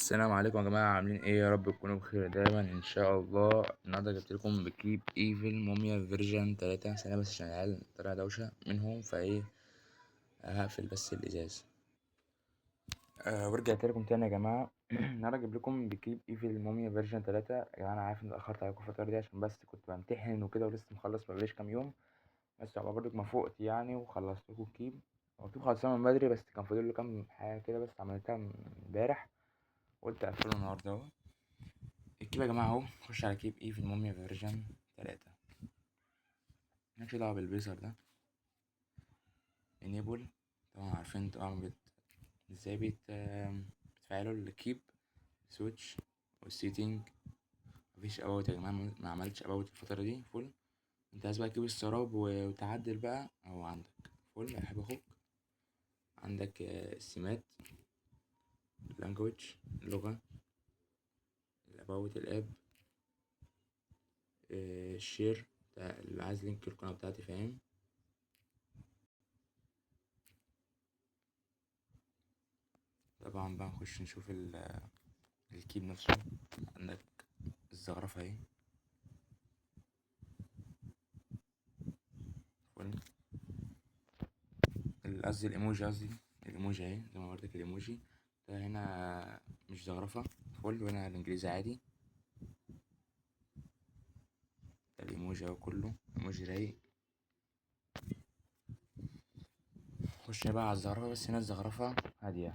السلام عليكم يا جماعة، عاملين ايه؟ يا رب تكونوا بخير دايما ان شاء الله. النهارده جبت لكم بكيب ايفل موميا version 3. ثانية بس عشان العيال طلع دوشة منهم، فايه هقفل بس الازاز. ورجعت لكم تاني يا جماعة. النهارده جبت لكم بكيب ايفل موميا version 3. يا جماعة انا عارف ان اتأخرت عليكم الفترة دي عشان بس كنت بمتحن وكده، ولسه مخلص مبقاليش كام يوم، بس هو برضك ما فقت يعني وخلصت لكم الكيب. هو الكيب خلصان من بدري، بس كان فاضل له كام حاجة كده، بس عملتها امبارح قلت اقفله النهارده اهو. الكيب يا جماعة اهو، خش على كيب ايفل موميا version 3. مالكش دعوة بالبيزر ده. enable، طبعا عارفين طبعا ازاي بتفعلوا الكيب switch وال setting. مفيش about يا جماعة، ما عملتش about الفترة دي. فل انت عايز بقى تجيب السراب وتعدل بقى اهو عندك. فل يا حبيب اخوك. عندك السمات، language اللغة، ال about، ال app، ال share اللي عايز link القناة بتاعتي، فاهم؟ طبعا بقى نخش نشوف الكيب نفسه. عندك الزخرفة اهي، فل. قصدي الايموجي، قصدي الايموجي اهي زي ما وريتك. الايموجي ده هنا مش زخرفة، فل. وهنا الانجليزي عادي. ده الايموجي اهو، كله ايموجي رايق. خش بقى على الزخرفة، بس هنا الزخرفة هادية.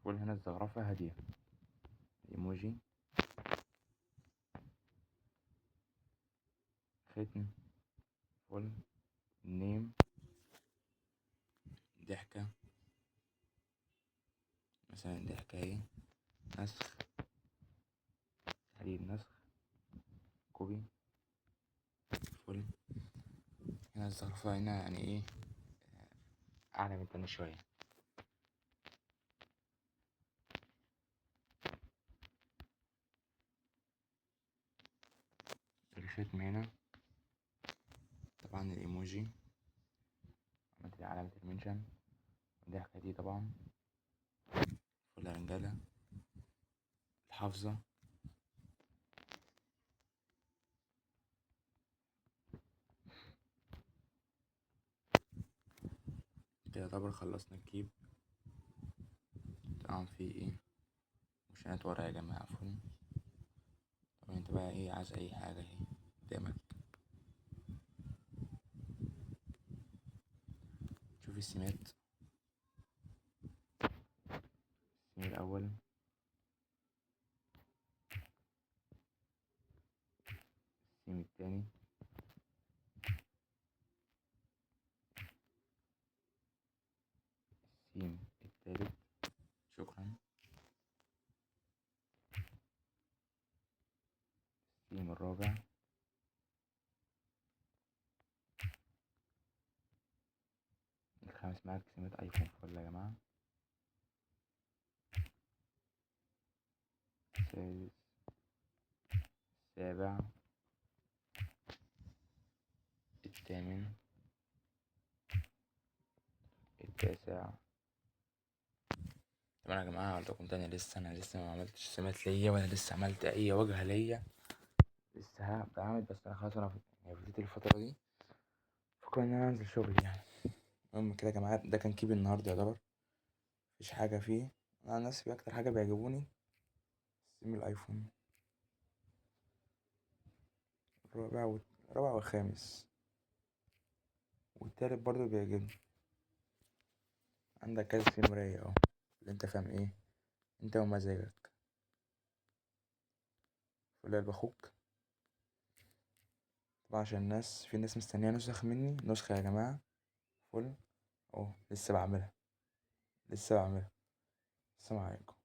فل، هنا الزخرفة هادية. الايموجي، ختم، فل، name، ضحكة مثلا، ضحكة اهي، نسخ، تحديد نسخ، copy، فل. هنا الزخرفة هنا يعني ايه أعلى من التاني شوية. الختم هنا طبعا الايموجي، عملت علامة ال mention، الضحكة دي طبعا، فل يا رجالة. الحافظة، كده يعتبر خلصنا الكيب. طبعا في ايه مشانات ورا يا جماعة، فل. طبعا انت بقى ايه عايز اي حاجة اهي قدامك. شوف السمات، السيم الأول، السيم التاني، السيم التالت، شكرا، السيم الرابع، الخامس. معاك سمات ايفون فل يا جماعة. السادس، السابع، الثامن، التاسع. طبعا يا جماعة هقول لكم تاني، أنا لسه ما عملتش سمات ليا، ولا لسه عملت أي واجهة ليا، لسه هبقى أعمل، بس أنا خلاص أنا فضيت الفترة دي، فكر إن أنا أنزل شغل يعني. المهم كده يا جماعة، ده كان كيب النهاردة يعتبر مفيش حاجة فيه. أنا عن نفسي أكتر حاجة بيعجبوني سيم الأيفون الرابع والخامس والتالت برضو بيعجبني. عندك كذا سيم رايق اهو، اللي انت فاهم ايه انت ومزاجك. فل يا اخوك. طبعا عشان في ناس مستنية نسخ مني، نسخة يا جماعة فل اهو، لسه بعملها، لسه بعملها. السلام عليكم.